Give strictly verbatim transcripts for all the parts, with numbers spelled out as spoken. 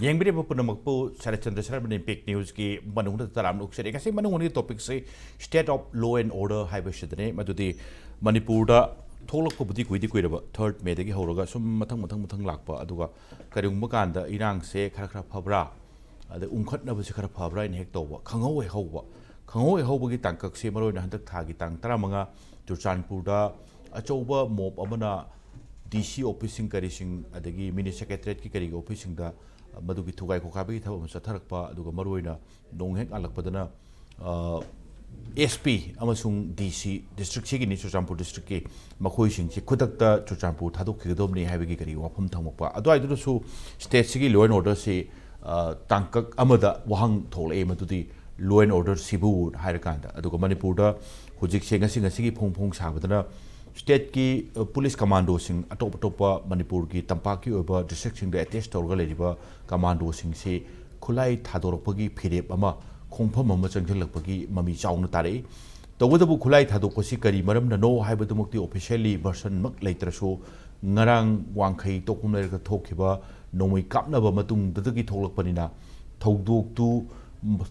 ꯌꯦꯡꯕꯤꯔꯤꯕ ꯄꯨꯝꯅꯃꯛꯄꯨ ꯁꯔꯠꯆꯟꯗ꯭ꯔ ꯁꯔꯃꯅ ꯏꯝꯄꯦꯛ ꯅ꯭ꯌꯨꯁꯀꯤ ꯃꯅꯨꯡꯗ ꯇꯔꯥꯝꯅ ꯑꯣꯛꯆꯔꯤ꯫ ꯉꯁꯤ ꯃꯅꯨꯡ ꯃꯅꯨꯡꯒꯤ ꯇꯣꯄꯤꯛꯁꯤ State of Law and Order ꯍꯥꯏꯕꯁꯤꯗꯅꯤ꯫ ꯃꯗꯨꯗꯤ ꯃꯅꯤꯄꯨꯔꯗ ꯊꯣꯛꯂꯛꯄꯕꯨꯗꯤ ꯀꯨꯏꯗꯤ ꯀꯨꯏꯔꯕ, ꯊꯥꯔꯠ ꯃꯦꯗꯒꯤ ꯍꯧꯔꯒ ꯁꯨꯝ ꯃꯊꯪ ꯃꯊꯪ ꯃꯊꯪ ꯂꯥꯛꯄ, ꯑꯗꯨꯒ ꯀꯔꯤꯒꯨꯝꯕ ꯀꯥꯟꯗ ꯏꯔꯥꯡꯁꯦ ꯈꯔ ꯈꯔ ꯐꯕ꯭ꯔꯥ, ꯑꯗꯩ ꯎꯪꯈꯠꯅꯕꯁꯦ ꯈꯔ ꯐꯕ꯭ꯔꯥ ꯍꯥꯏꯅ ꯍꯦꯛ ꯇꯧꯕ, ꯈꯪꯍꯧ ꯍꯦꯛ ꯍꯧꯕ, ꯈꯪꯍꯧ ꯍꯦꯛ ꯍꯧꯕꯒꯤ ꯇꯥꯡꯀꯛꯁꯦ ꯃꯔꯨꯑꯣꯏꯅ ꯍꯟꯗꯛ ꯊꯥꯒꯤ ꯇꯥꯡ ꯇꯔꯥꯃꯉꯥ ꯆꯨꯔꯆꯥꯟꯄꯨꯔꯗ ꯑꯆꯧꯕ ꯃꯣꯞ ꯑꯃꯅ ꯗꯤ ꯁꯤ ꯑꯣꯐꯤꯁꯁꯤꯡ ꯀꯔꯤꯁꯤꯡ, ꯑꯗꯒꯤ ꯃꯤꯅꯤ ꯁꯦꯀ꯭ꯔꯦꯇꯔꯤꯌꯦꯠꯀꯤ ꯀꯔꯤꯒꯤ ꯑꯣꯐꯤꯁꯁꯤꯡꯗ ꯃꯗꯨꯒꯤ ꯊꯨꯒꯥꯏ ꯈꯣꯈꯥꯏꯕꯒꯤ ꯊꯕꯛ ꯑꯃ ꯆꯠꯊꯔꯛꯄ, ꯑꯗꯨꯒ ꯃꯔꯨꯑꯣꯏꯅ ꯅꯣꯡ ꯍꯦꯛ ꯉꯥꯜꯂꯛꯄꯗꯅ ꯑꯦꯁ ꯄꯤ ꯑꯃꯁꯨꯡ ꯗꯤ ꯁꯤ, ꯗꯤꯁꯇ꯭ꯔꯤꯛꯁꯤꯒꯤꯅꯤ, ꯆꯨꯔꯆꯥꯟꯄꯨꯔ ꯗꯤꯁꯇ꯭ꯔꯤꯛꯀꯤ, ꯃꯈꯣꯏꯁꯤꯡꯁꯤ ꯈꯨꯗꯛꯇ ꯆꯨꯔꯆꯥꯟꯄꯨꯔ ꯊꯥꯗꯣꯛꯈꯤꯒꯗꯕꯅꯤ ꯍꯥꯏꯕꯒꯤ ꯀꯔꯤ ꯋꯥꯐꯝ ꯊꯝꯃꯛꯄ꯫ ꯑꯗꯨꯋꯥꯏꯗꯨꯗꯁꯨ ꯁ꯭ꯇꯦꯠꯁꯤꯒꯤ ꯂꯣ ꯑꯦꯟ ꯑꯣꯔꯗꯔꯁꯤ, ꯑ, ꯇꯥꯡꯀꯛ ꯑꯃꯗ ꯋꯥꯍꯪ ꯊꯣꯛꯂꯛꯑꯦ, ꯃꯗꯨꯗꯤ ꯂꯣ ꯑꯦꯟ ꯑꯣꯔꯗꯔꯁꯤꯕꯨ ꯍꯥꯏꯔꯀꯥꯟꯗ꯫ ꯑꯗꯨꯒ ꯃꯅꯤꯄꯨꯔꯗ ꯍꯧꯖꯤꯛꯁꯦ ꯉꯁꯤ ꯉꯁꯤꯒꯤ ꯐꯣꯡ ꯐꯣꯡ ꯁꯥꯕꯗꯅ ꯁ꯭ꯇꯦꯠꯀꯤ, ꯑ, ꯄꯨꯂꯤꯁ ꯀꯃꯥꯟꯗꯣꯁꯤꯡ, ꯑꯇꯣꯞ ꯑꯇꯣꯞꯄ ꯃꯅꯤꯄꯨꯔꯒꯤ ꯇꯝꯄꯥꯛꯀꯤ ꯑꯣꯏꯕ ꯗꯤꯁꯇ꯭ꯔꯤꯛꯁꯤꯡꯗ ꯑꯦꯇꯦꯆ ꯇꯧꯔꯒ ꯂꯩꯔꯤꯕ ꯀꯃꯥꯟꯗꯣꯁꯤꯡꯁꯤ ꯈꯨꯠꯂꯥꯏ ꯊꯥꯗꯣꯔꯛꯄꯒꯤ ꯐꯤꯔꯦꯞ ꯑꯃ, ꯈꯣꯡꯐꯝ ꯑꯃ ꯆꯪꯁꯤꯜꯂꯛꯄꯒꯤ ꯃꯃꯤ ꯆꯥꯎꯅ ꯇꯥꯔꯛꯏ꯫ ꯇꯧꯕꯇꯕꯨ ꯈꯨꯠꯂꯥꯏ ꯊꯥꯗꯣꯛꯄꯁꯤ ꯀꯔꯤ ꯃꯔꯝꯅꯅꯣ ꯍꯥꯏꯕꯗꯨꯃꯛꯇꯤ ꯑꯣꯐꯤꯁꯤꯌꯦꯜꯂꯤ ꯚꯔꯁꯟꯃꯛ ꯂꯩꯇ꯭ꯔꯁꯨ, ꯉꯔꯥꯡ ꯋꯥꯡꯈꯩ ꯇꯣꯛꯐꯝ ꯂꯩꯔꯛꯇ ꯊꯣꯛꯈꯤꯕ ꯅꯣꯡꯃꯩ ꯀꯥꯞꯅꯕ ꯃꯇꯨꯡꯗꯨꯗꯒꯤ ꯊꯣꯛꯂꯛꯄꯅꯤꯅ, ꯊꯧꯗꯣꯛꯇꯨ,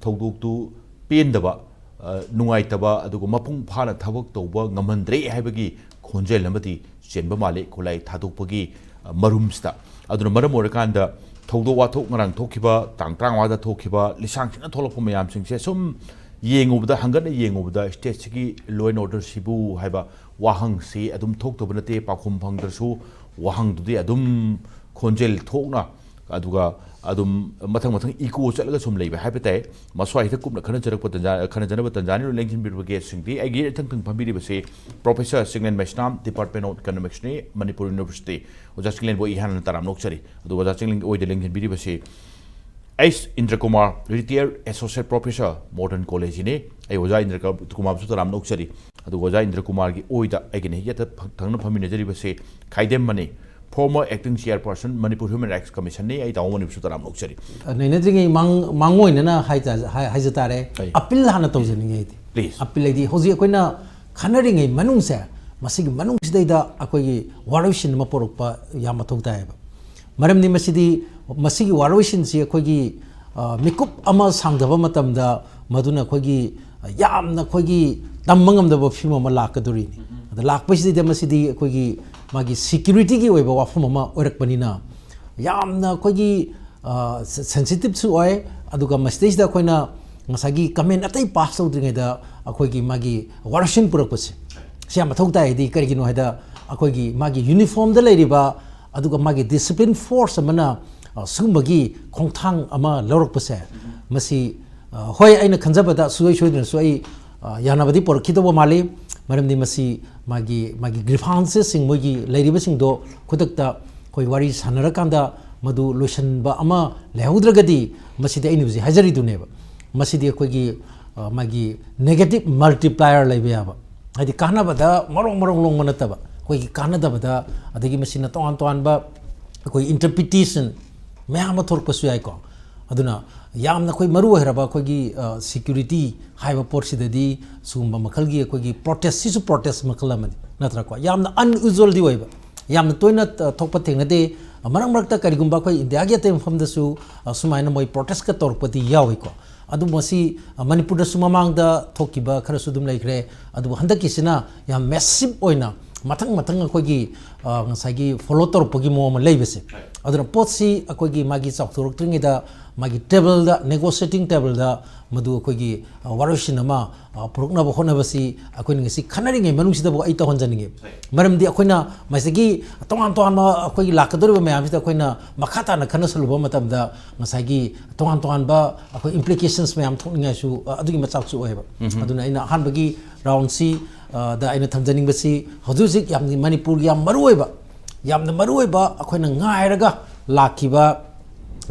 ꯊꯧꯗꯣꯛꯇꯨ ꯄꯦꯟꯗꯕ, ꯑ, ꯅꯨꯡꯉꯥꯏꯇꯕ, ꯑꯗꯨꯒ ꯃꯄꯨꯡ ꯐꯥꯅ ꯊꯕꯛ ꯇꯧꯕ ꯉꯝꯍꯟꯗ꯭ꯔꯦ ꯍꯥꯏꯕꯒꯤ ꯈꯣꯟꯖꯦꯜ ꯑꯃꯗꯤ ꯆꯦꯟꯕ ꯃꯥꯜꯂꯤ ꯈꯨꯠꯂꯥꯏ ꯊꯥꯗꯣꯛꯄꯒꯤ, ꯑ, ꯃꯔꯨꯝꯁꯤꯗ꯫ ꯑꯗꯨꯅ ꯃꯔꯝ ꯑꯣꯏꯔꯀꯥꯟꯗ ꯊꯧꯗꯣꯛ ꯋꯥꯊꯣꯛ ꯉꯔꯥꯡ ꯊꯣꯛꯈꯤꯕ, ꯇꯥꯡ ꯇꯔꯥꯃꯉꯥꯗ ꯊꯣꯛꯈꯤꯕ, ꯂꯤꯁꯥꯡ ꯁꯤꯠꯅ ꯊꯣꯛꯂꯛꯄ ꯃꯌꯥꯝꯁꯤꯡꯁꯦ ꯁꯨꯝ ꯌꯦꯡꯉꯨꯕꯗ, ꯍꯪꯒꯠꯅ ꯌꯦꯡꯉꯨꯕꯗ, ꯁ꯭ꯇꯦꯠꯁꯤꯒꯤ ꯂꯣ ꯑꯦꯟ ꯑꯣꯔꯗꯔꯁꯤꯕꯨ ꯍꯥꯏꯕ ꯋꯥꯍꯪꯁꯤ ꯑꯗꯨꯝ ꯊꯣꯛꯇꯕ ꯅꯠꯇꯦ꯫ ꯄꯥꯎꯈꯨꯝ ꯐꯪꯗ꯭ꯔꯁꯨ ꯋꯥꯍꯪꯗꯨꯗꯤ ꯑꯗꯨꯝ ꯈꯣꯟꯖꯦꯜ ꯊꯣꯛꯅ, ꯑꯗꯨꯒ ꯑꯗꯨꯝ ꯃꯊꯪ ꯃꯊꯪ ꯏꯀꯣ ꯆꯠꯂꯒ ꯁꯨꯝ ꯂꯩꯕ ꯍꯥꯏꯕ ꯇꯥꯏ꯫ ꯃꯁ꯭ꯋꯥꯏꯁꯤꯗ ꯀꯨꯞꯅ ꯈꯟꯅꯖꯔꯛꯄ ꯇꯟꯖꯥ, ꯈꯟꯅꯖꯅꯕ ꯇꯟꯖꯥꯅꯤ꯫ ꯂꯦꯡꯁꯤꯟꯕꯤꯔꯤꯕ ꯒꯦꯁꯁꯤꯡꯗꯤ, ꯑꯩꯒꯤ ꯏꯊꯪ ꯊꯪ ꯐꯝꯕꯤꯔꯤꯕꯁꯤ professor Chinglen Meisnam, department of ꯏꯀꯣꯅꯣꯃꯤꯛꯁꯅꯤ, ꯃꯅꯤꯄꯨꯔ ꯌꯨꯅꯤꯚꯔꯁꯤꯇꯤ꯫ ꯑꯣꯖꯥ ꯆꯤꯡꯂꯦꯟꯕꯨ ꯑꯩ ꯍꯥꯟꯅ ꯇꯔꯥꯝꯅ ꯑꯣꯛꯆꯔꯤ꯫ ꯑꯗꯨꯒ ꯑꯣꯖꯥ ꯆꯤꯡꯂꯦꯟꯒꯤ ꯑꯣꯏꯗ ꯂꯦꯡꯁꯤꯟꯕꯤꯔꯤꯕꯁꯤ ꯑꯩꯁ ꯏꯟꯗ꯭ꯔꯀꯨꯃꯥꯔ, ꯔꯤꯇꯥꯌꯔ ꯑꯦꯁꯣꯁꯤꯌꯦꯠ ꯄ꯭ꯔꯣꯐꯦꯁꯔ, ꯃꯣꯗꯔꯟ ꯀꯣꯂꯦꯖꯀꯤꯅꯤ꯫ ꯑꯩ ꯑꯣꯖꯥ ꯏꯟꯗ꯭ꯔꯀꯨꯃꯥꯔꯕꯨꯁꯨ ꯇꯔꯥꯝꯅ ꯑꯣꯛꯆꯔꯤ꯫ ꯑꯗꯨꯒ ꯑꯣꯖꯥ ꯏꯟꯗ꯭ꯔꯀꯨꯃꯥꯔꯒꯤ ꯑꯣꯏꯗ ꯑꯩꯒꯤ ꯅꯥꯛ ꯌꯦꯠꯇ ꯐ-, ꯊꯪꯅ ꯐꯝꯃꯤꯟꯅꯖꯔꯤꯕꯁꯤ Khaidem Mani, former acting chairperson, Manipur human rights ꯀꯃꯤꯁꯟꯅꯤ꯫ ꯑꯩ ꯇꯥꯃꯣ ꯃꯅꯤꯕꯨꯁꯨ ꯇꯔꯥꯝꯅ ꯑꯣꯛꯆꯔꯤ꯫ ꯅꯩꯅꯗ꯭ꯔꯤꯉꯩ ꯃꯥꯡ-, ꯃꯥꯡꯑꯣꯏꯅꯅ ꯍꯥꯏ ꯇꯥ-, ꯍꯥꯏ-, ꯍꯥꯏꯖ ꯇꯥꯔꯦ꯫ ꯑꯩ ꯑꯄꯤꯜ ꯍꯥꯟꯅ ꯇꯧꯖꯅꯤꯡꯉꯤ ꯑꯩꯗꯤ꯫ ꯄ꯭ꯂꯤꯖ꯫ ꯑꯄꯤꯜ ꯍꯥꯏꯗꯤ ꯍꯧꯖꯤꯛ ꯑꯩꯈꯣꯏꯅ ꯈꯟꯅꯔꯤꯉꯩ ꯃꯅꯨꯡꯁꯦ, ꯃꯁꯤꯒꯤ ꯃꯅꯨꯡꯁꯤꯗꯩꯗ ꯑꯩꯈꯣꯏꯒꯤ ꯋꯥꯔꯣꯏꯁꯤꯟ ꯑꯃ ꯄꯨꯔꯛꯄ ꯌꯥꯝ ꯃꯊꯧ ꯇꯥꯏꯌꯦꯕ꯫ ꯃꯔꯝꯗꯤ ꯃꯁꯤꯗꯤ ꯃꯁꯤꯒꯤ ꯋꯥꯔꯣꯏꯁꯤꯟꯁꯤ ꯑꯩꯈꯣꯏꯒꯤ, ꯑ, ꯃꯤꯀꯨꯞ ꯑꯃ ꯁꯥꯡꯗꯕ ꯃꯇꯝꯗ ꯃꯗꯨꯅ ꯑꯩꯈꯣꯏꯒꯤ, ꯑ, ꯌꯥꯝꯅ ꯑꯩꯈꯣꯏꯒꯤ ꯇꯝꯕ ꯉꯝꯗꯕ ꯐꯤꯕꯝ ꯑꯃ ꯂꯥꯛꯀꯗꯣꯔꯤꯅꯤ꯫ ꯑꯗ ꯂꯥꯛꯄꯁꯤꯗ ꯃꯁꯤꯗꯤ ꯑꯩꯈꯣꯏꯒꯤ ꯃꯥꯒꯤ security ꯒꯤ ꯑꯣꯏꯕ ꯋꯥꯐꯝ ꯑꯃ ꯑꯣꯏꯔꯛꯄꯅꯤꯅ ꯌꯥꯝꯅ ꯑꯩꯈꯣꯏꯒꯤ, ꯑ, ꯁꯦ-, sensitive ꯁꯨ ꯑꯣꯏ꯫ ꯑꯗꯨꯒ ꯃꯁꯤꯗꯩꯁꯤꯗ ꯑꯩꯈꯣꯏꯅ ꯉꯁꯥꯏꯒꯤ comment ꯑꯇꯩ pass ꯇꯧꯗ꯭ꯔꯤꯉꯩꯗ ꯑꯩꯈꯣꯏꯒꯤ ꯃꯥꯒꯤ ꯋꯥꯔꯣꯏꯁꯤꯟ ꯄꯨꯔꯛꯄꯁꯦ ꯁꯤ ꯌꯥꯝ ꯃꯊꯧ ꯇꯥꯏ꯫ ꯍꯥꯏꯗꯤ ꯀꯔꯤꯒꯤꯅꯣ ꯍꯥꯏꯗ ꯑꯩꯈꯣꯏꯒꯤ ꯃꯥꯒꯤ uniform ꯗ ꯂꯩꯔꯤꯕ ꯑꯗꯨꯒ ꯃꯥꯒꯤ discipline force ꯑꯃꯅ, ꯑ, ꯁꯤꯒꯨꯝꯕꯒꯤ ꯈꯣꯡꯊꯥꯡ ꯑꯃ ꯂꯧꯔꯛꯄꯁꯦ, ꯃꯁꯤ, ꯑ, ꯍꯣꯏ, ꯑꯩꯅ ꯈꯟꯖꯕꯗ ꯁꯨꯡꯁꯣꯏ ꯁꯣꯏꯗꯅꯁꯨ ꯑꯩ, ꯑ, ꯌꯥꯅꯕꯗꯤ ꯄꯨꯔꯛꯈꯤꯗꯧꯕ ꯃꯥꯜꯂꯤ꯫ ꯃꯔꯝꯗꯤ ꯃꯁꯤ ꯃꯥꯒꯤ, ꯃꯥꯒꯤ grievances ꯁꯤꯡ, ꯃꯣꯏꯒꯤ ꯂꯩꯔꯤꯕꯁꯤꯡꯗꯣ ꯈꯨꯗꯛꯇ ꯑꯩꯈꯣꯏ ꯋꯥꯔꯤ ꯁꯥꯟꯅꯔꯀꯥꯟꯗ ꯃꯗꯨ ꯂꯣꯏꯁꯤꯟꯕ ꯑꯃ ꯂꯩꯍꯧꯗ꯭ꯔꯒꯗꯤ, ꯃꯁꯤꯗꯤ ꯑꯩꯅ ꯍꯧꯖꯤꯛ ꯍꯥꯏꯖꯔꯤꯗꯨꯅꯦꯕ, ꯃꯁꯤꯗꯤ ꯑꯩꯈꯣꯏꯒꯤ, ꯑ, ꯃꯥꯒꯤ negative multiplier ꯂꯩꯕ ꯌꯥꯕ, ꯍꯥꯏꯗꯤ ꯀꯥꯟꯅꯕꯗ ꯃꯔꯣꯡ ꯃꯔꯣꯡ ꯂꯣꯡꯕ ꯅꯠꯇꯕ, ꯑꯩꯈꯣꯏꯒꯤ ꯀꯥꯟꯅꯗꯕꯗ, ꯑꯗꯒꯤ ꯃꯁꯤꯅ ꯇꯣꯉꯥꯟ ꯇꯣꯉꯥꯟꯕ ꯑꯩꯈꯣꯏ interpretation ꯃꯌꯥꯝ ꯑꯃ ꯊꯣꯛꯂꯛꯄꯁꯨ ꯌꯥꯏꯀꯣ꯫ ꯑꯗꯨꯅ ꯌꯥꯝꯅ ꯑꯩꯈꯣꯏ ꯃꯔꯨ ꯑꯣꯏꯔꯕ ꯑꯩꯈꯣꯏꯒꯤ, ꯑ, security ꯍꯥꯏꯕ ꯄꯣꯠꯁꯤꯗꯗꯤ ꯁꯤꯒꯨꯝꯕ ꯃꯈꯜꯒꯤ ꯑꯩꯈꯣꯏꯒꯤ protest ꯁꯤꯁꯨ protest ꯃꯈꯜ ꯑꯃꯅꯤ, ꯅꯠꯇ꯭ꯔꯥꯀꯣ? ꯌꯥꯝꯅ unusual ꯗꯤ ꯑꯣꯏꯕ, ꯌꯥꯝꯅ ꯇꯣꯏꯅ, ꯑ, ꯊꯣꯛꯄ ꯊꯦꯡꯅꯗꯦ꯫ ꯑ, ꯃꯔꯛ ꯃꯔꯛꯇ ꯀꯔꯤꯒꯨꯝꯕ ꯑꯩꯈꯣꯏ ꯏꯟꯗꯤꯌꯥꯒꯤ ꯑꯇꯩ ꯃꯐꯝꯗꯁꯨ, ꯑ, ꯁꯨꯃꯥꯏꯅ ꯃꯣꯏ protest ꯀ ꯇꯧꯔꯛꯄꯗꯤ ꯌꯥꯎꯏꯀꯣ꯫ ꯑꯗꯨ ꯃꯁꯤ, ꯑ, ꯃꯅꯤꯄꯨꯔꯗꯁꯨ ꯃꯃꯥꯡꯗ ꯊꯣꯛꯈꯤꯕ ꯈꯔꯁꯨ ꯑꯗꯨꯝ ꯂꯩꯈ꯭ꯔꯦ꯫ ꯑꯗꯨꯕꯨ ꯍꯟꯗꯛꯀꯤꯁꯤꯅ ꯌꯥꯝ massive ꯑꯣꯏꯅ ꯃꯊꯪ ꯃꯊꯪ ꯑꯩꯈꯣꯏꯒꯤ, ꯑ, ꯉꯁꯥꯏꯒꯤ follow ꯇꯧꯔꯛꯄꯒꯤ ꯃꯑꯣꯡ ꯑꯃ ꯂꯩꯕꯁꯦ꯫ ꯑꯗꯨꯅ ꯄꯣꯠꯁꯤ ꯑꯩꯈꯣꯏꯒꯤ ꯃꯥꯒꯤ ꯆꯥꯎꯊꯣꯔꯛꯇ꯭ꯔꯤꯉꯩꯗ ꯃꯥꯒꯤ table ꯗ, negotiating table ꯗ ꯃꯗꯨ ꯑꯩꯈꯣꯏꯒꯤ, ꯑ, ꯋꯥꯔꯣꯏꯁꯤꯟ ꯑꯃ, ꯑ, ꯄꯨꯔꯛꯅꯕ ꯍꯣꯠꯅꯕꯁꯤ ꯑꯩꯈꯣꯏꯅ ꯉꯁꯤ ꯈꯟꯅꯔꯤꯉꯩ ꯃꯅꯨꯡꯁꯤꯗꯕꯨ ꯑꯩ ꯇꯧꯍꯟꯖꯅꯤꯡꯉꯦ꯫ ꯃꯔꯝꯗꯤ ꯑꯩꯈꯣꯏꯅ ꯃꯁꯤꯒꯤ ꯇꯣꯉꯥꯟ ꯇꯣꯉꯥꯟꯕ ꯑꯩꯈꯣꯏꯒꯤ ꯂꯥꯛꯀꯗꯧꯔꯤꯕ ꯃꯌꯥꯝꯁꯤꯗ ꯑꯩꯈꯣꯏꯅ ꯃꯈꯥ ꯇꯥꯅ ꯈꯟꯅꯁꯜꯂꯨꯕ ꯃꯇꯝꯗ ꯉꯁꯥꯏꯒꯤ ꯇꯣꯉꯥꯟ ꯇꯣꯉꯥꯟꯕ ꯑꯩꯈꯣꯏ implications ꯃꯌꯥꯝ ꯊꯣꯛꯅꯤꯡꯉꯥꯏꯁꯨ, ꯑ, ꯑꯗꯨꯒꯤ ꯃꯆꯥꯛꯁꯨ ꯑꯣꯏꯌꯦꯕ꯫ ꯑꯗꯨꯅ ꯑꯩꯅ ꯑꯍꯥꯟꯕꯒꯤ round ꯁꯤ, ꯑ, ꯗ ꯑꯩꯅ ꯊꯝꯖꯅꯤꯡꯕꯁꯤ ꯍꯧꯖꯤꯛ ꯍꯧꯖꯤꯛ ꯌꯥꯝꯅ ꯃꯅꯤꯄꯨꯔꯒꯤ ꯌꯥꯝ ꯃꯔꯨ ꯑꯣꯏꯕ, ꯌꯥꯝꯅ ꯃꯔꯨ ꯑꯣꯏꯕ ꯑꯩꯈꯣꯏꯅ ꯉꯥꯏꯔꯒ ꯂꯥꯛꯈꯤꯕ,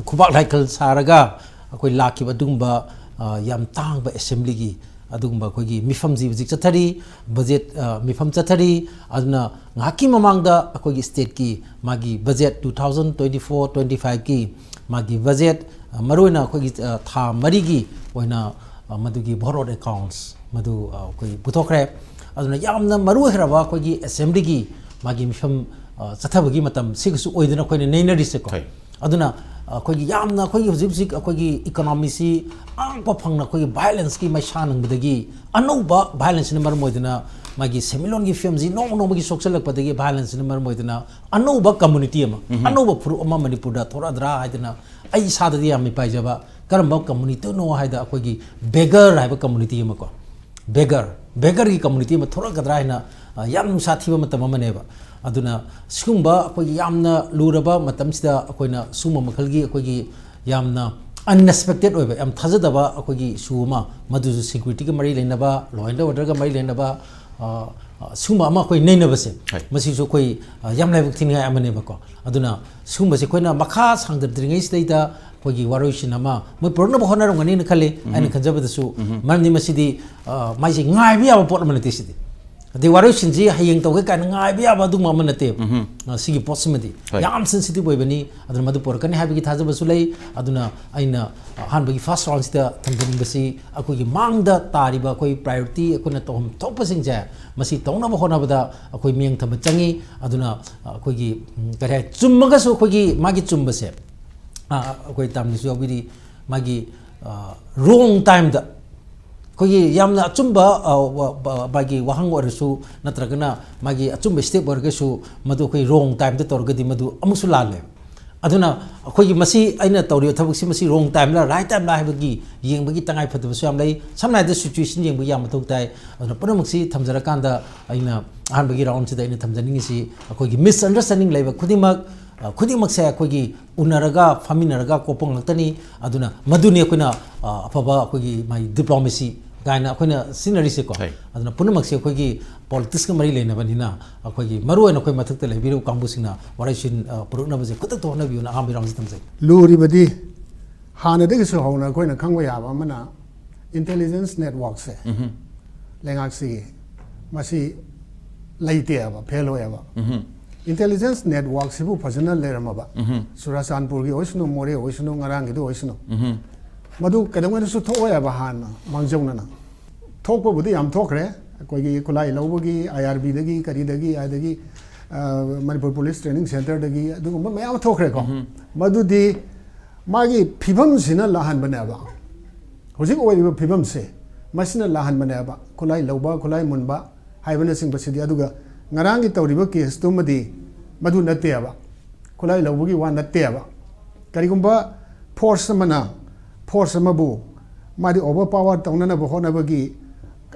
ꯈꯨꯕꯥꯛ ꯂꯥꯏꯈꯜ ꯁꯥꯔꯒ ꯑꯩꯈꯣꯏ ꯂꯥꯛꯈꯤꯕ ꯑꯗꯨꯒꯨꯝꯕ, ꯑ, ꯌꯥꯝ ꯇꯥꯡꯕ assembly ꯒꯤ ꯑꯗꯨꯒꯨꯝꯕ ꯑꯩꯈꯣꯏꯒꯤ ꯃꯤꯐꯝꯁꯤ ꯍꯧꯖꯤꯛ ꯆꯠꯊꯔꯤ, budget, ꯑ, ꯃꯤꯐꯝ ꯆꯠꯊꯔꯤ꯫ ꯑꯗꯨꯅ ꯉꯥꯏꯍꯥꯛꯀꯤ ꯃꯃꯥꯡꯗ ꯑꯩꯈꯣꯏꯒꯤ state ꯀꯤ ꯃꯥꯒꯤ budget two thousand twenty four twenty five ꯀꯤ ꯃꯥꯒꯤ budget, ꯑ, ꯃꯔꯨꯑꯣꯏꯅ ꯑꯩꯈꯣꯏꯒꯤ, ꯑ, ꯊꯥ ꯃꯔꯤꯒꯤ ꯑꯣꯏꯅ, ꯑ, ꯃꯗꯨꯒꯤ borrowed accounts ꯃꯗꯨ, ꯑ, ꯑꯩꯈꯣꯏ ꯄꯨꯊꯣꯛꯈ꯭ꯔꯦ꯫ ꯑꯗꯨꯅ ꯌꯥꯝꯅ ꯃꯔꯨ ꯑꯣꯏꯈ꯭ꯔꯕ ꯑꯩꯈꯣꯏꯒꯤ assembly ꯒꯤ ꯃꯥꯒꯤ ꯃꯤꯐꯝ, ꯑ, ꯆꯠꯊꯕꯒꯤ ꯃꯇꯝ ꯁꯤꯒꯁꯨ ꯑꯣꯏꯗꯅ ꯑꯩꯈꯣꯏꯅ ꯅꯩꯅꯔꯤꯁꯦꯀꯣ꯫ ꯍꯣꯏ꯫ ꯑꯗꯨꯅ ꯑꯩꯈꯣꯏꯒꯤ ꯌꯥꯝꯅ ꯑꯩꯈꯣꯏꯒꯤ ꯍꯧꯖꯤꯛ ꯍꯧꯖꯤꯛ ꯑꯩꯈꯣꯏꯒꯤ ꯏꯀꯣꯅꯣꯃꯤꯁꯤ ꯑꯉꯛꯄ ꯐꯪꯅ ꯑꯩꯈꯣꯏꯒꯤ ꯚꯥꯏꯂꯦꯟꯁꯀꯤ ꯃꯩꯁꯥ ꯅꯪꯕꯗꯒꯤ, ꯑꯅꯧꯕ ꯚꯥꯏꯂꯦꯟꯁꯁꯤꯅ ꯃꯔꯝ ꯑꯣꯏꯗꯨꯅ ꯃꯥꯒꯤ ꯁꯦꯟꯃꯤꯠꯂꯣꯟꯒꯤ ꯐꯤꯕꯝꯁꯤ ꯅꯣꯡꯃ ꯅꯣꯡꯃꯒꯤ ꯁꯣꯛꯆꯜꯂꯛꯄꯗꯒꯤ, ꯚꯥꯏꯂꯦꯟꯁꯁꯤꯅ ꯃꯔꯝ ꯑꯣꯏꯗꯨꯅ ꯑꯅꯧꯕ ꯀꯝꯃꯨꯅꯤꯇꯤ ꯑꯃ, ꯑꯅꯧꯕ ꯐꯨꯔꯨꯞ ꯑꯃ ꯃꯅꯤꯄꯨꯔꯗ ꯊꯣꯔꯛꯑꯗ꯭ꯔꯥ ꯍꯥꯏꯗꯅ ꯑꯩ ꯏꯁꯥꯗꯗꯤ ꯌꯥꯝ ꯃꯤꯄꯥꯏꯖꯕ꯫ ꯀꯔꯝꯕ ꯀꯝꯃꯨꯅꯤꯇꯤꯅꯣ ꯍꯥꯏꯗ ꯑꯩꯈꯣꯏꯒꯤ ꯕꯦꯒꯔ ꯍꯥꯏꯕ ꯀꯝꯃꯨꯅꯤꯇꯤ ꯑꯃ ꯀꯣ, ꯕꯦꯒꯔ, ꯕꯦꯒꯔꯒꯤ ꯀꯝꯃꯨꯅꯤꯇꯤ ꯑꯃ ꯊꯣꯔꯛꯀꯗ꯭ꯔꯥ ꯍꯥꯏꯅ, ꯑ, ꯌꯥꯝ ꯅꯨꯡꯁꯥ ꯊꯤꯕ ꯃꯇꯝ ꯑꯃꯅꯦꯕ꯫ ꯑꯗꯨꯅ ꯁꯤꯒꯨꯝꯕ ꯑꯩꯈꯣꯏꯒꯤ ꯌꯥꯝꯅ ꯂꯨꯔꯕ ꯃꯇꯝꯁꯤꯗ ꯑꯩꯈꯣꯏꯅ ꯁꯤꯒꯨꯝꯕ ꯃꯈꯜꯒꯤ ꯑꯩꯈꯣꯏꯒꯤ ꯌꯥꯝꯅ unexpected ꯑꯣꯏꯕ, ꯌꯥꯝ ꯊꯥꯖꯗꯕ ꯑꯩꯈꯣꯏꯒꯤ issue ꯑꯃ, ꯃꯗꯨꯁꯨ securityꯒ ꯃꯔꯤ ꯂꯩꯅꯕ, law and orderꯒ ꯃꯔꯤ ꯂꯩꯅꯕ, ꯑ, ꯑ, ꯁꯤꯒꯨꯝꯕ ꯑꯃ ꯑꯩꯈꯣꯏ ꯅꯩꯅꯕꯁꯦ, ꯍꯣꯏ꯫ ꯃꯁꯤꯁꯨ ꯑꯩꯈꯣꯏ, ꯑ, ꯌꯥꯝ ꯂꯥꯏꯕꯛ ꯊꯤꯅꯤꯡꯉꯥꯏ ꯑꯃꯅꯦꯕꯀꯣ꯫ ꯑꯗꯨꯅ ꯁꯤꯒꯨꯝꯕꯁꯦ ꯑꯩꯈꯣꯏꯅ ꯃꯈꯥ ꯁꯥꯡꯗꯗ꯭ꯔꯤꯉꯩꯁꯤꯗꯩꯗ ꯑꯩꯈꯣꯏꯒꯤ ꯋꯥꯔꯣꯏꯁꯤꯟ ꯑꯃ ꯃꯣꯏ ꯄꯨꯔꯛꯅꯕ ꯍꯣꯠꯅꯔꯝꯒꯅꯤꯅ ꯈꯜꯂꯤ, ꯑꯩꯅ ꯈꯟꯖꯕꯗꯁꯨ꯫ ꯃꯔꯝꯗꯤ ꯃꯁꯤꯗꯤ, ꯑ, ꯃꯥꯏꯁꯦ ꯉꯥꯏꯕ ꯌꯥꯕ ꯄꯣꯠ ꯑꯃ ꯅꯠꯇꯦ ꯁꯤꯗꯤ꯫ ꯑꯗꯩ ꯋꯥꯔꯣꯏꯁꯤꯟꯁꯤ ꯍꯌꯦꯡ ꯇꯧꯒꯦ ꯀꯥꯏꯅ ꯉꯥꯏꯕ ꯌꯥꯕ ꯑꯗꯨꯒꯨꯝꯕ ꯑꯃ ꯅꯠꯇꯦꯕ꯫ ꯑ, ꯁꯤꯒꯤ ꯄꯣꯠꯁꯤꯃꯗꯤ ꯍꯣꯏ꯫ ꯌꯥꯝ sensitive ꯑꯣꯏꯕꯅꯤ꯫ ꯑꯗꯨꯅ ꯃꯗꯨ ꯄꯨꯔꯛꯀꯅꯤ ꯍꯥꯏꯕꯒꯤ ꯊꯥꯖꯕꯁꯨ ꯂꯩ꯫ ꯑꯗꯨꯅ ꯑꯩꯅ ꯑꯍꯥꯟꯕꯒꯤ first roundꯁꯤꯗ ꯊꯝꯖꯅꯤꯡꯕꯁꯤ, ꯑꯩꯈꯣꯏꯒꯤ ꯃꯥꯡꯗ ꯇꯥꯔꯤꯕ ꯑꯩꯈꯣꯏ priority ꯑꯩꯈꯣꯏꯅ ꯇꯧꯐꯝ ꯊꯣꯛꯄꯁꯤꯡꯁꯦ, ꯃꯁꯤ ꯇꯧꯅꯕ ꯍꯣꯠꯅꯕꯗ ꯑꯩꯈꯣꯏ ꯃꯤꯠꯌꯦꯡ ꯊꯝꯕ ꯆꯪꯉꯤ꯫ ꯑꯗꯨꯅ ꯑꯩꯈꯣꯏꯒꯤ, ꯎꯝ, ꯀꯔꯤ ꯍꯥꯏ, ꯆꯨꯝꯃꯒꯁꯨ ꯑꯩꯈꯣꯏꯒꯤ ꯃꯥꯒꯤ ꯆꯨꯝꯕꯁꯦ, ꯑ, ꯑꯩꯈꯣꯏ ꯇꯥꯝꯅꯁꯨ ꯌꯥꯎꯕꯤꯔꯤ, ꯃꯥꯒꯤ, ꯑ, wrong timeꯗ ꯑꯩꯈꯣꯏꯒꯤ ꯌꯥꯝꯅ ꯑꯆꯨꯝꯕ, ꯑ, ꯋ-, ꯕ-, ꯃꯥꯒꯤ ꯋꯥꯍꯪ ꯑꯣꯏꯔꯁꯨ, ꯅꯠꯇ꯭ꯔꯒꯅ ꯃꯥꯒꯤ ꯑꯆꯨꯝꯕ step ꯑꯣꯏꯔꯒꯁꯨ, ꯃꯗꯨ ꯑꯩꯈꯣꯏ wrong timeꯗ ꯇꯧꯔꯒꯗꯤ ꯃꯗꯨ ꯑꯃꯨꯛꯁꯨ ꯂꯥꯜꯂꯦ꯫ ꯑꯗꯨꯅ ꯑꯩꯈꯣꯏꯒꯤ ꯃꯁꯤ ꯑꯩꯅ ꯇꯧꯔꯤꯕ ꯊꯕꯛꯁꯤ ꯃꯁꯤ wrong timeꯂ right timeꯂ ꯍꯥꯏꯕꯒꯤ ꯌꯦꯡꯕꯒꯤ ꯇꯉꯥꯏ ꯐꯗꯕꯁꯨ ꯌꯥꯝ ꯂꯩ꯫ ꯁꯝꯅ ꯍꯥꯏꯔꯕꯗ situation ꯌꯦꯡꯕꯒꯤ ꯌꯥꯝ ꯃꯊꯧ ꯇꯥꯏ꯫ ꯑꯗꯨꯅ ꯄꯨꯝꯅꯃꯛꯁꯤ ꯊꯝꯖꯔꯀꯥꯟꯗ ꯑꯩꯅ ꯑꯍꯥꯟꯕꯒꯤ roundꯁꯤꯗ ꯑꯩꯅ ꯊꯝꯖꯅꯤꯡꯉꯤꯁꯤ, ꯑꯩꯈꯣꯏꯒꯤ misunderstanding ꯂꯩꯕ ꯈꯨꯗꯤꯡꯃꯛ, ꯑ, ꯈꯨꯗꯤꯡꯃꯛꯁꯦ ꯑꯩꯈꯣꯏꯒꯤ ꯎꯅꯔꯒ ꯐꯝꯃꯤꯟꯅꯔꯒ ꯀꯣꯛꯄ ꯉꯥꯛꯇꯅꯤ꯫ ꯑꯗꯨꯅ ꯃꯗꯨꯅꯤ ꯑꯩꯈꯣꯏꯅ, ꯑ, ꯑꯐꯕ ꯑꯩꯈꯣꯏꯒꯤ ꯃꯥꯒꯤ diplomacy ꯀꯥꯏꯅ ꯑꯩꯈꯣꯏꯅ ꯁꯤꯖꯤꯟꯅꯔꯤꯁꯦꯀꯣ꯫ ꯍꯣꯏ꯫ ꯑꯗꯨꯅ ꯄꯨꯝꯅꯃꯛꯁꯦ ꯑꯩꯈꯣꯏꯒꯤ politicsꯀ ꯃꯔꯤ ꯂꯩꯅꯕꯅꯤꯅ, ꯑꯩꯈꯣꯏꯒꯤ ꯃꯔꯨꯑꯣꯏꯅ ꯑꯩꯈꯣꯏ ꯃꯊꯛꯇ ꯂꯩꯕꯤꯔꯤꯕ ꯀꯥꯡꯕꯨꯁꯤꯡꯅ ꯋꯥꯔꯣꯏꯁꯤꯟ, ꯑ, ꯄꯨꯔꯛꯅꯕꯁꯦ ꯈꯨꯗꯛꯇ ꯍꯣꯠꯅꯕꯤꯌꯨꯅ ꯑꯍꯥꯟꯕ roundꯁꯦ ꯊꯝꯖꯒꯦ꯫ ꯂꯨꯔꯤꯕꯗꯤ ꯍꯥꯟꯅꯗꯒꯤꯁꯨ ꯍꯧꯅ ꯑꯩꯈꯣꯏꯅ ꯈꯪꯕ ꯌꯥꯕ ꯑꯃꯅ intelligence networkꯁꯦ ꯂꯩꯉꯥꯛꯁꯤꯒꯤ ꯃꯁꯤ ꯂꯩꯇꯦꯕ, ꯐꯦꯜ ꯑꯣꯏꯌꯦꯕ꯫ Intelligence networkꯁꯤꯕꯨ ꯐꯖꯅ ꯂꯩꯔꯝꯃꯕ, ꯆꯨꯔꯥꯆꯥꯟꯄꯨꯔꯒꯤ ꯑꯣꯏꯁꯅꯨ, ꯃꯣꯔꯦ ꯑꯣꯏꯁꯅꯨ, ꯉꯔꯥꯡꯒꯤꯗꯨ ꯑꯣꯏꯁꯅꯨ, ꯃꯗꯨ ꯀꯩꯗꯧꯉꯩꯗꯁꯨ ꯊꯣꯛꯑꯣꯏꯕ ꯍꯥꯟꯅ ꯃꯥꯡꯖꯧꯅꯅ꯫ ꯊꯣꯛꯄꯕꯨꯗꯤ ꯌꯥꯝ ꯊꯣꯛꯈ꯭ꯔꯦ, ꯑꯩꯈꯣꯏꯒꯤ ꯈꯨꯠꯂꯥꯏ ꯂꯧꯕꯒꯤ, IRBꯗꯒꯤ ꯀꯔꯤꯗꯒꯤ ꯑꯗꯒꯤ, ꯃꯅꯤꯄꯨꯔ ꯄꯨꯂꯤꯁ ꯇ꯭ꯔꯦꯅꯤꯡ ꯁꯦꯟꯇꯔꯗꯒꯤ ꯑꯗꯨꯒꯨꯝꯕ ꯃꯌꯥꯝ ꯑꯃ ꯊꯣꯛꯈ꯭ꯔꯦꯀꯣ꯫ ꯃꯗꯨꯗꯤ ꯃꯥꯒꯤ ꯐꯤꯕꯝꯁꯤꯅ ꯂꯥꯛꯍꯟꯕꯅꯦꯕ꯫ ꯍꯧꯖꯤꯛ ꯑꯣꯏꯔꯤꯕ ꯐꯤꯕꯝꯁꯦ ꯃꯁꯤꯅ ꯂꯥꯛꯍꯟꯕꯅꯦꯕ, ꯈꯨꯠꯂꯥꯏ ꯂꯧꯕ, ꯈꯨꯠꯂꯥꯏ ꯃꯨꯟꯕ ꯍꯥꯏꯕꯅꯆꯤꯡꯕꯁꯤꯗꯤ꯫ ꯑꯗꯨꯒ ꯉꯔꯥꯡꯒꯤ ꯇꯧꯔꯤꯕ ꯀꯦꯁꯇꯨꯃꯗꯤ ꯃꯗꯨ ꯅꯠꯇꯦꯕ, ꯈꯨꯠꯂꯥꯏ ꯂꯧꯕꯒꯤ ꯋꯥ ꯅꯠꯇꯦꯕ꯫ ꯀꯔꯤꯒꯨꯝꯕ ꯐꯣꯔꯁ ꯑꯃꯅ ꯐꯣꯔꯁ ꯑꯃꯕꯨ ꯃꯥꯗꯤ ꯑꯣꯚꯔ ꯄꯥꯋꯔ ꯇꯧꯅꯅꯕ ꯍꯣꯠꯅꯕꯒꯤ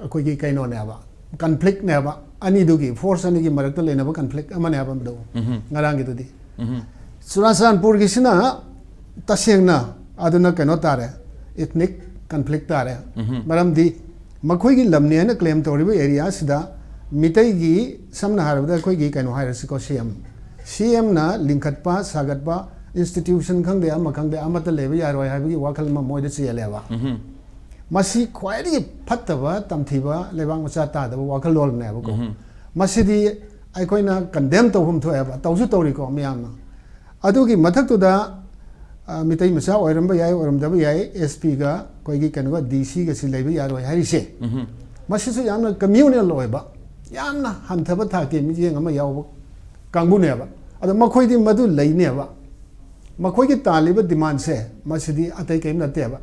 ꯑꯩꯈꯣꯏꯒꯤ ꯀꯩꯅꯣꯅꯦꯕ, ꯀꯟꯐ꯭ꯂꯤꯛꯅꯦꯕ꯫ ꯑꯅꯤꯗꯨꯒꯤ, ꯐꯣꯔꯁ ꯑꯅꯤꯒꯤ ꯃꯔꯛꯇ ꯂꯩꯅꯕ ꯀꯟꯐ꯭ꯂꯤꯛ ꯑꯃꯅꯦꯕ ꯃꯗꯨ꯫ ꯉꯔꯥꯡꯒꯤꯗꯨꯗꯤ꯫ ꯆꯨꯔꯥꯆꯥꯟꯄꯨꯔꯒꯤꯁꯤꯅ ꯇꯁꯦꯡꯅ ꯑꯗꯨꯅ ꯀꯩꯅꯣ ꯇꯥꯔꯦ, ꯏꯊꯅꯤꯛ ꯀꯟꯐ꯭ꯂꯤꯛ ꯇꯥꯔꯦ꯫ ꯃꯔꯝꯗꯤ ꯃꯈꯣꯏꯒꯤ ꯂꯝꯅꯤ ꯍꯥꯏꯅ ꯀ꯭ꯂꯦꯝ ꯇꯧꯔꯤꯕ ꯑꯦꯔꯤꯌꯥꯁꯤꯗ ꯃꯤꯇꯩꯒꯤ, ꯁꯝꯅ ꯍꯥꯏꯔꯕꯗ ꯑꯩꯈꯣꯏꯒꯤ ꯀꯩꯅꯣ ꯍꯥꯏꯔꯁꯤꯀꯣ, ꯁꯤ ꯑꯦꯝ, ꯁꯤ ꯑꯦꯝꯅ ꯂꯤꯡꯈꯠꯄ ꯁꯥꯒꯠꯄ ꯏꯟꯁꯇꯤꯇ꯭ꯌꯨꯁꯟ ꯈꯪꯗꯦ, ꯑꯃ ꯈꯪꯗꯦ, ꯑꯃꯠꯇ ꯂꯩꯕ ꯌꯥꯔꯣꯏ ꯍꯥꯏꯕꯒꯤ ꯋꯥꯈꯜ ꯑꯃ ꯃꯣꯏꯗ ꯆꯦꯜꯂꯦꯕ꯫ ꯃꯁꯤ ꯈ꯭ꯋꯥꯏꯗꯒꯤ ꯐꯠꯇꯕ, ꯇꯝꯊꯤꯕ, ꯂꯩꯕꯥꯛ ꯃꯆꯥ ꯇꯥꯗꯕ ꯋꯥꯈꯜꯂꯣꯟꯅꯦꯕꯀꯣ꯫ ꯃꯁꯤꯗꯤ ꯑꯩꯈꯣꯏꯅ ꯀꯟꯗꯦꯝ ꯇꯧꯐꯝ ꯊꯣꯛꯑꯦꯕ, ꯇꯧꯁꯨ ꯇꯧꯔꯤꯀꯣ ꯃꯌꯥꯝꯅ꯫ ꯑꯗꯨꯒꯤ ꯃꯊꯛꯇꯨꯗ, ꯑ, ꯃꯤꯇꯩ ꯃꯆꯥ ꯑꯣꯏꯔꯝꯕ ꯌꯥꯏ, ꯑꯣꯏꯔꯝꯗꯕ ꯌꯥꯏ, ꯑꯦꯁ ꯄꯤꯒ ꯑꯩꯈꯣꯏꯒꯤ ꯀꯩꯅꯣꯒ, ꯗꯤ ꯁꯤꯒꯁꯤ ꯂꯩꯕ ꯌꯥꯔꯣꯏ ꯍꯥꯏꯔꯤꯁꯦ꯫ ꯃꯁꯤꯁꯨ ꯌꯥꯝꯅ ꯀꯝꯃ꯭ꯌꯨꯅꯦꯜ ꯑꯣꯏꯕ, ꯌꯥꯝꯅ ꯍꯟꯊꯕ ꯊꯥꯛꯀꯤ ꯃꯤꯠꯌꯦꯡ ꯑꯃ ꯌꯥꯎꯕ ꯀꯥꯡꯕꯨꯅꯦꯕ꯫ ꯑꯗꯣ ꯃꯈꯣꯏꯗꯤ ꯃꯗꯨ ꯂꯩꯅꯦꯕ꯫ ꯃꯈꯣꯏꯒꯤ ꯇꯥꯜꯂꯤꯕ ꯗꯤꯃꯥꯟꯁꯦ ꯃꯁꯤꯗꯤ ꯑꯇꯩ ꯀꯔꯤꯝ ꯅꯠꯇꯦꯕ꯫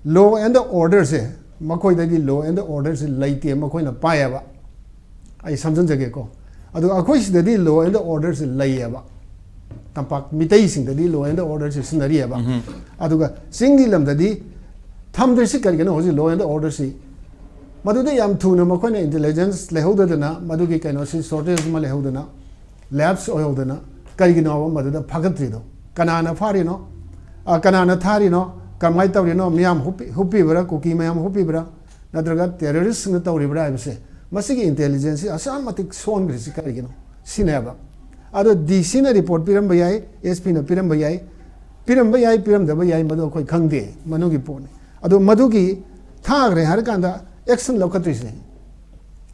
Law and orderꯁꯦ, ꯃꯈꯣꯏꯗꯗꯤ law and orderꯁꯦ ꯂꯩꯇꯦ, ꯃꯈꯣꯏꯅ ꯄꯥꯏꯌꯦꯕ꯫ ꯑꯩ ꯁꯝꯖꯤꯟꯖꯒꯦꯀꯣ꯫ ꯑꯗꯣ ꯑꯩꯈꯣꯏ ꯁꯤꯗꯗꯤ law and orderꯁꯦ ꯂꯩꯌꯦꯕ꯫ ꯇꯝꯄꯥꯛ ꯃꯤꯇꯩꯁꯤꯡꯗꯗꯤ law and orderꯁꯦ ꯁꯤꯖꯤꯟꯅꯔꯤꯑꯕ꯫ ꯑꯗꯨꯒ ꯆꯤꯡꯒꯤ ꯂꯝꯗꯗꯤ ꯊꯝꯗ꯭ꯔꯤꯁꯤ ꯀꯔꯤꯒꯤꯅꯣ? ꯍꯧꯖꯤꯛ law and orderꯁꯤ ꯃꯗꯨꯗ ꯌꯥꯝ ꯊꯨꯅ ꯃꯈꯣꯏꯅ ꯏꯟꯇꯦꯂꯤꯖꯦꯟꯁ ꯂꯩꯍꯧꯗꯗꯅ, ꯃꯗꯨꯒꯤ ꯀꯩꯅꯣꯁꯤ ꯁꯣꯔꯇꯦꯖ ꯑꯃ ꯂꯩꯍꯧꯗꯅ, ꯂꯦꯞꯁ ꯑꯣꯏꯍꯧꯗꯅ, ꯀꯔꯤꯒꯤꯅꯣꯕ ꯃꯗꯨꯗ ꯐꯥꯒꯠꯇ꯭ꯔꯤꯗꯣ? ꯀꯅꯥꯅ ꯐꯥꯔꯤꯅꯣ? ꯑ, ꯀꯅꯥꯅ ꯊꯥꯔꯤꯅꯣ? ꯀꯃꯥꯏꯅ ꯇꯧꯔꯤꯅꯣ? ꯃꯤꯌꯥꯝ ꯍꯨꯞꯄꯤ-, ꯍꯨꯞꯄꯤꯕ꯭ꯔꯥ? ꯀꯨꯀꯤ ꯃꯌꯥꯝ ꯍꯨꯞꯄꯤꯕ꯭ꯔꯥ? ꯅꯠꯇ꯭ꯔꯒ ꯇꯦꯔꯣꯔꯤꯁꯁꯤꯡꯅ ꯇꯧꯔꯤꯕ꯭ꯔꯥ ꯍꯥꯏꯕꯁꯦ, ꯃꯁꯤꯒꯤ ꯏꯟꯇꯦꯂꯤꯖꯦꯟꯁꯁꯤ ꯑꯁꯨꯛ ꯌꯥꯝ ꯃꯇꯤꯛ ꯁꯣꯟꯈ꯭ꯔꯤꯁꯤ ꯀꯔꯤꯒꯤꯅꯣ? ꯁꯤꯅꯦꯕ꯫ ꯑꯗꯣ ꯗꯤ ꯁꯤꯅ ꯔꯤꯄꯣꯔꯠ ꯄꯤꯔꯝꯕ ꯌꯥꯏ, ꯑꯦꯁ ꯄꯤꯅ ꯄꯤꯔꯝꯕ ꯌꯥꯏ, ꯄꯤꯔꯝꯕ ꯌꯥꯏ, ꯄꯤꯔꯝꯗꯕ ꯌꯥꯏ, ꯃꯗꯨ ꯑꯩꯈꯣꯏ ꯈꯪꯗꯦ, ꯃꯅꯨꯡꯒꯤ ꯄꯣꯠꯅꯤ꯫ ꯑꯗꯣ ꯃꯗꯨꯒꯤ ꯊꯥꯈ꯭ꯔꯦ ꯍꯥꯏꯔꯀꯥꯟꯗ ꯑꯦꯛꯁꯟ ꯂꯧꯈꯠꯇ꯭ꯔꯤꯁꯤꯅꯦ꯫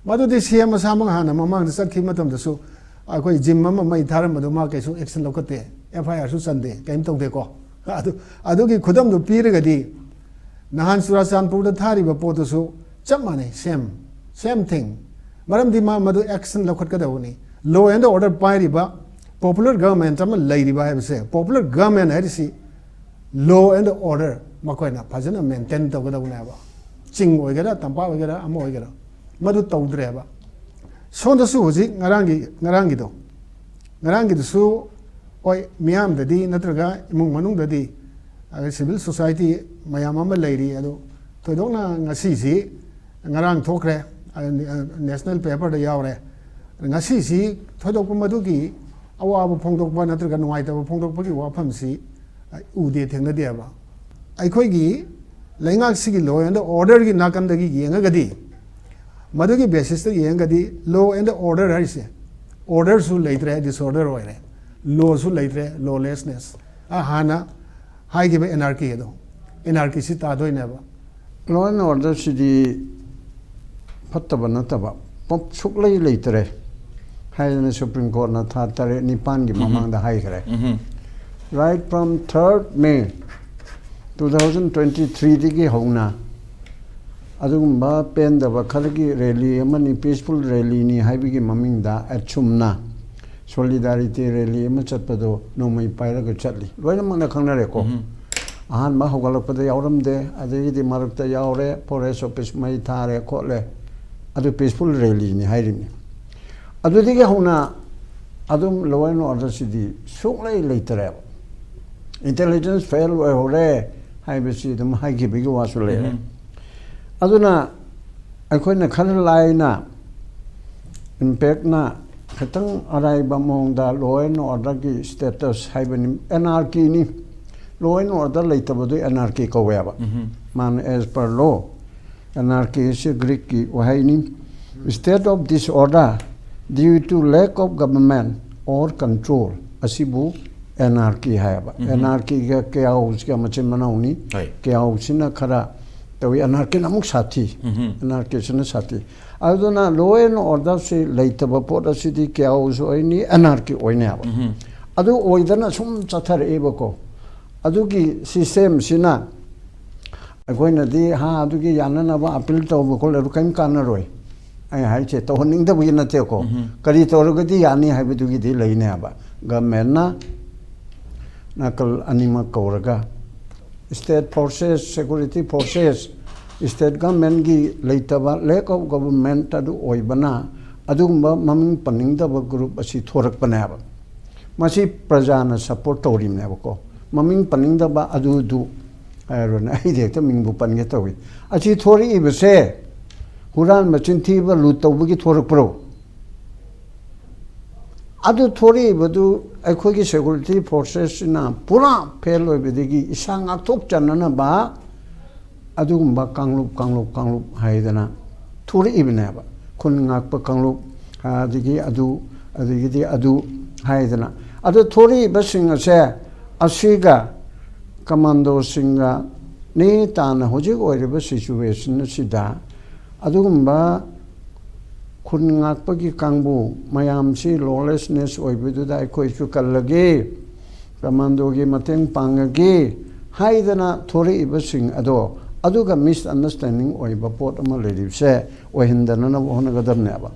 ꯃꯗꯨꯗꯤ ꯁꯤ ꯑꯦꯝ ꯃꯁꯥꯃꯛ ꯍꯥꯟꯅ ꯃꯃꯥꯡꯗ ꯆꯠꯈꯤꯕ ꯃꯇꯝꯗꯁꯨ ꯑꯩꯈꯣꯏ ꯖꯤꯝ ꯑꯃ ꯃꯩ ꯊꯥꯔꯝꯕꯗꯣ ꯃꯥ ꯀꯩꯁꯨ ꯑꯦꯛꯁꯟ ꯂꯧꯈꯠꯇꯦ, ꯑꯦꯐ ꯑꯥꯏ ꯑꯥꯔꯁꯨ ꯆꯟꯗꯦ, ꯀꯔꯤꯝ ꯇꯧꯗꯦꯀꯣ꯫ ꯑꯗꯨ, ꯑꯗꯨꯒꯤ ꯈꯨꯗꯝꯗꯨ ꯄꯤꯔꯒꯗꯤ ꯅꯍꯥꯟ ꯆꯨꯔꯥꯆꯥꯟꯄꯨꯔꯗ ꯊꯥꯔꯤꯕ ꯄꯣꯠꯇꯨꯁꯨ ꯆꯞ ꯃꯥꯟꯅꯩ, ꯁꯦꯝ, ꯁꯦꯝ ꯊꯤꯡ꯫ ꯃꯔꯝꯗꯤ ꯃꯥ ꯃꯗꯨ ꯑꯦꯛꯁꯟ ꯂꯧꯈꯠꯀꯗꯧꯕꯅꯤ꯫ Law and order ꯄꯥꯏꯔꯤꯕ, popular government ꯑꯃ ꯂꯩꯔꯤꯕ ꯍꯥꯏꯕꯁꯦ, popular government ꯍꯥꯏꯔꯤꯁꯤ law and order ꯃꯈꯣꯏꯅ ꯐꯖꯅ maintain ꯇꯧꯒꯗꯧꯕꯅꯦꯕ꯫ ꯆꯤꯡ ꯑꯣꯏꯒꯦꯔꯥ, ꯇꯝꯄꯥꯛ ꯑꯣꯏꯒꯦꯔꯥ, ꯑꯃ ꯑꯣꯏꯒꯦꯔꯥ, ꯃꯗꯨ ꯇꯧꯗ꯭ꯔꯦꯕ꯫ ꯁꯣꯝꯗꯁꯨ ꯍꯧꯖꯤꯛ ꯉꯔꯥꯡꯒꯤ, ꯉꯔꯥꯡꯒꯤꯗꯣ, ꯉꯔꯥꯡꯒꯤꯗꯨꯁꯨ, ꯍꯣꯏ, ꯃꯤꯌꯥꯝꯗꯗꯤ ꯅꯠꯇ꯭ꯔꯒ ꯏꯃꯨꯡ ꯃꯅꯨꯡꯗꯗꯤ, ꯑ, civil society ꯃꯌꯥꯝ ꯑꯃ ꯂꯩꯔꯤ꯫ ꯑꯗꯨ ꯊꯣꯏꯗꯣꯛꯅ ꯉꯁꯤꯁꯤ, ꯉꯔꯥꯡ ꯊꯣꯛꯈ꯭ꯔꯦ, ꯑ, national paperꯗ ꯌꯥꯎꯔꯦ꯫ ꯉꯁꯤꯁꯤ ꯊꯣꯏꯗꯣꯛꯄ ꯃꯗꯨꯒꯤ ꯑꯋꯥꯕ ꯐꯣꯡꯗꯣꯛꯄ ꯅꯠꯇ꯭ꯔꯒ ꯅꯨꯡꯉꯥꯏꯇꯕ ꯐꯣꯡꯗꯣꯛꯄꯒꯤ ꯋꯥꯐꯝꯁꯤ, ꯑ, ꯎꯗꯦ, ꯊꯦꯡꯅꯗꯦꯕ꯫ ꯑꯩꯈꯣꯏꯒꯤ ꯂꯩꯉꯥꯛꯁꯤꯒꯤ law and orderꯒꯤ ꯅꯥꯀꯟꯗꯒꯤ ꯌꯦꯡꯉꯒꯗꯤ, ꯃꯗꯨꯒꯤ basisꯇ ꯌꯦꯡꯉꯒꯗꯤ law and order ꯍꯥꯏꯔꯤꯁꯦ orderꯁꯨ ꯂꯩꯇ꯭ꯔꯦ, disorder ꯑꯣꯏꯔꯦ, lawꯁꯨ ꯂꯩꯇ꯭ꯔꯦ, lawlessness꯫ ꯑ, ꯍꯥꯟꯅ ꯍꯥꯏꯈꯤꯕ anarchy ꯑꯗꯣ, anarchyꯁꯤ ꯇꯥꯗꯣꯏꯅꯦꯕ꯫ Law and orderꯁꯤꯗꯤ ꯐꯠꯇꯕ ꯅꯠꯇꯕ, ꯄꯣꯞ ꯁꯨꯛꯂꯩ ꯂꯩꯇ꯭ꯔꯦ ꯍꯥꯏꯗꯅ Supreme Courtꯅ ꯊꯥ ꯇꯔꯦꯠ ꯅꯤꯄꯥꯟꯒꯤ ꯃꯃꯥꯡꯗ ꯍꯥꯏꯈ꯭ꯔꯦ꯫ Right from third May two thousand twenty threeꯗꯒꯤ ꯍꯧꯅ ꯑꯗꯨꯒꯨꯝꯕ ꯄꯦꯟꯗꯕ ꯈꯔꯒꯤ rally ꯑꯃꯅꯤ, peaceful rallyꯅꯤ ꯍꯥꯏꯕꯒꯤ ꯃꯃꯤꯡꯗ ꯑꯁꯨꯝꯅ solidarity rally ꯑꯃ ꯆꯠꯄꯗꯣ ꯅꯣꯡꯃꯩ ꯄꯥꯏꯔꯒ ꯆꯠꯂꯤ, ꯂꯣꯏꯅꯃꯛꯅ ꯈꯪꯅꯔꯦꯀꯣ꯫ ꯑꯍꯥꯟꯕ ꯍꯧꯒꯠꯂꯛꯄꯗ ꯌꯥꯎꯔꯝꯗꯦ, ꯑꯗꯒꯤꯗꯤ ꯃꯔꯛꯇ ꯌꯥꯎꯔꯦ, forest office ꯃꯩ ꯊꯥꯔꯦ ꯈꯣꯠꯂꯦ, ꯑꯗꯨ peaceful rallyꯅꯤ ꯍꯥꯏꯔꯤꯕꯅꯤ꯫ ꯑꯗꯨꯗꯒꯤ ꯍꯧꯅ ꯑꯗꯨꯝ law and orderꯁꯤꯗꯤ ꯁꯨꯡꯂꯩ ꯂꯩꯇꯔꯦꯕ꯫ Intelligence fail ꯑꯣꯏꯍꯧꯔꯦ ꯍꯥꯏꯕꯁꯤ ꯑꯗꯨꯝ ꯍꯥꯏꯈꯤꯕꯒꯤ ꯋꯥꯁꯨ ꯂꯩꯔꯦ꯫ ꯑꯗꯨꯅ ꯑꯩꯈꯣꯏꯅ ꯈꯔ ꯂꯥꯏꯅ, impactꯅ ꯈꯤꯇꯪ ꯑꯔꯥꯏꯕ ꯃꯑꯣꯡꯗ law and orderꯒꯤ status ꯍꯥꯏꯕꯅꯤ, anarchyꯅꯤ꯫ Law and order ꯂꯩꯇꯕꯗꯨ anarchy ꯀꯧꯋꯦꯕ꯫ ꯃꯥꯅ as per law, anarchy ꯑꯁꯤ Greekꯀꯤ ꯋꯥꯍꯩꯅꯤ꯫ State of disorder due to lack of government or control ꯑꯁꯤꯕꯨ anarchy ꯍꯥꯏꯌꯦꯕ꯫ Anarchyꯒ chaosꯒ ꯃꯆꯤꯟ ꯃꯅꯥꯎꯅꯤ꯫ Chaosꯁꯤꯅ ꯈꯔ ꯇꯧꯏ, anarchyꯅ ꯑꯃꯨꯛ ꯁꯥꯊꯤ꯫ Anarchyꯁꯤꯅ ꯁꯥꯊꯤ꯫ ꯑꯗꯨꯅ law and orderꯁꯤ ꯂꯩꯇꯕ ꯄꯣꯠ ꯑꯁꯤꯗꯤ chaos ꯑꯣꯏꯅꯤ, anarchy ꯑꯣꯏꯅꯦꯕ꯫ ꯑꯗꯨ ꯑꯣꯏꯗꯅ ꯁꯨꯝ ꯆꯠꯊꯔꯛꯏꯕꯀꯣ꯫ ꯑꯗꯨꯒꯤ systemꯁꯤꯅ ꯑꯩꯈꯣꯏꯅꯗꯤ, ꯍꯥ, ꯑꯗꯨꯒꯤ ꯌꯥꯅꯅꯕ appeal ꯇꯧꯕ ꯈꯣꯠꯂꯦ, ꯑꯗꯨ ꯀꯔꯤꯝ ꯀꯥꯟꯅꯔꯣꯏ꯫ ꯑꯩ ꯍꯥꯏꯁꯦ ꯇꯧꯍꯟꯅꯤꯡꯗꯕꯒꯤ ꯅꯠꯇꯦꯀꯣ꯫ ꯀꯔꯤ ꯇꯧꯔꯒꯗꯤ ꯌꯥꯅꯤ ꯍꯥꯏꯕꯗꯨꯒꯤꯗꯤ ꯂꯩꯅꯦꯕ꯫ ꯒꯃꯦꯟꯅ ꯅꯥꯀꯜ ꯑꯅꯤꯃꯛ ꯀꯧꯔꯒ state forces, security forces, state governmentꯀꯤ ꯂꯩꯇꯕ, lack of government ꯑꯗꯨ ꯑꯣꯏꯕꯅ ꯑꯗꯨꯒꯨꯝꯕ ꯃꯃꯤꯡ ꯄꯟꯅꯤꯡꯗꯕ group ꯑꯁꯤ ꯊꯣꯔꯛꯄꯅꯦꯕ꯫ ꯃꯁꯤ ꯄ꯭ꯔꯖꯥꯅ support ꯇꯧꯔꯤꯕꯅꯦꯕꯀꯣ꯫ ꯃꯃꯤꯡ ꯄꯟꯅꯤꯡꯗꯕ ꯑꯗꯨꯗꯨ ꯍꯥꯏꯔꯣꯅꯦ, ꯑꯩꯗꯤ ꯍꯦꯛꯇ ꯃꯤꯡꯕꯨ ꯄꯟꯒꯦ ꯇꯧꯏ꯫ ꯑꯁꯤ ꯊꯣꯔꯛꯏꯕꯁꯦ ꯍꯨꯔꯥꯟꯕ, ꯆꯤꯟꯊꯤꯕ, ꯂꯨꯠ ꯇꯧꯕꯒꯤ ꯊꯣꯔꯛꯄ꯭ꯔꯣ? ꯑꯗꯨ ꯊꯣꯔꯛꯏꯕꯗꯨ ꯑꯩꯈꯣꯏꯒꯤ security forcesꯁꯤꯅ ꯄꯨꯔꯥ fail ꯑꯣꯏꯕꯗꯒꯤ ꯏꯁꯥ ꯉꯥꯛꯊꯣꯛꯆꯅꯅꯕ ꯑꯗꯨꯒꯨꯝꯕ ꯀꯥꯡꯂꯨꯞ, ꯀꯥꯡꯂꯨꯞ, ꯀꯥꯡꯂꯨꯞ ꯍꯥꯏꯗꯅ ꯊꯣꯔꯛꯏꯕꯅꯦꯕ꯫ ꯈꯨꯟ ꯉꯥꯛꯄ ꯀꯥꯡꯂꯨꯞ, ꯑꯗꯒꯤ ꯑꯗꯨ, ꯑꯗꯒꯤꯗꯤ ꯑꯗꯨ ꯍꯥꯏꯗꯅ꯫ ꯑꯗꯨ ꯊꯣꯔꯛꯏꯕꯁꯤꯡ ꯑꯁꯦ, ꯑꯁꯤꯒ commandoꯁꯤꯡꯒ ꯅꯦ ꯇꯥꯅ ꯍꯧꯖꯤꯛ ꯑꯣꯏꯔꯤꯕ situation ꯑꯁꯤꯗ ꯑꯗꯨꯒꯨꯝꯕ ꯈꯨꯟ ꯉꯥꯛꯄꯒꯤ ꯀꯥꯡꯕꯨ ꯃꯌꯥꯝꯁꯤ lawlessness ꯑꯣꯏꯕꯗꯨꯗ ꯑꯩꯈꯣꯏꯁꯨ ꯀꯜꯂꯒꯦ, commandoꯒꯤ ꯃꯇꯦꯡ ꯄꯥꯡꯉꯒꯦ ꯍꯥꯏꯗꯅ ꯊꯣꯔꯛꯏꯕꯁꯤꯡ ꯑꯗꯣ, ꯑꯗꯨꯒ misunderstanding ꯑꯣꯏꯕ ꯄꯣꯠ ꯑꯃ ꯂꯩꯔꯤꯕꯁꯦ ꯑꯣꯏꯍꯟꯗꯅꯅꯕ ꯍꯣꯠꯅꯒꯗꯕꯅꯦꯕ꯫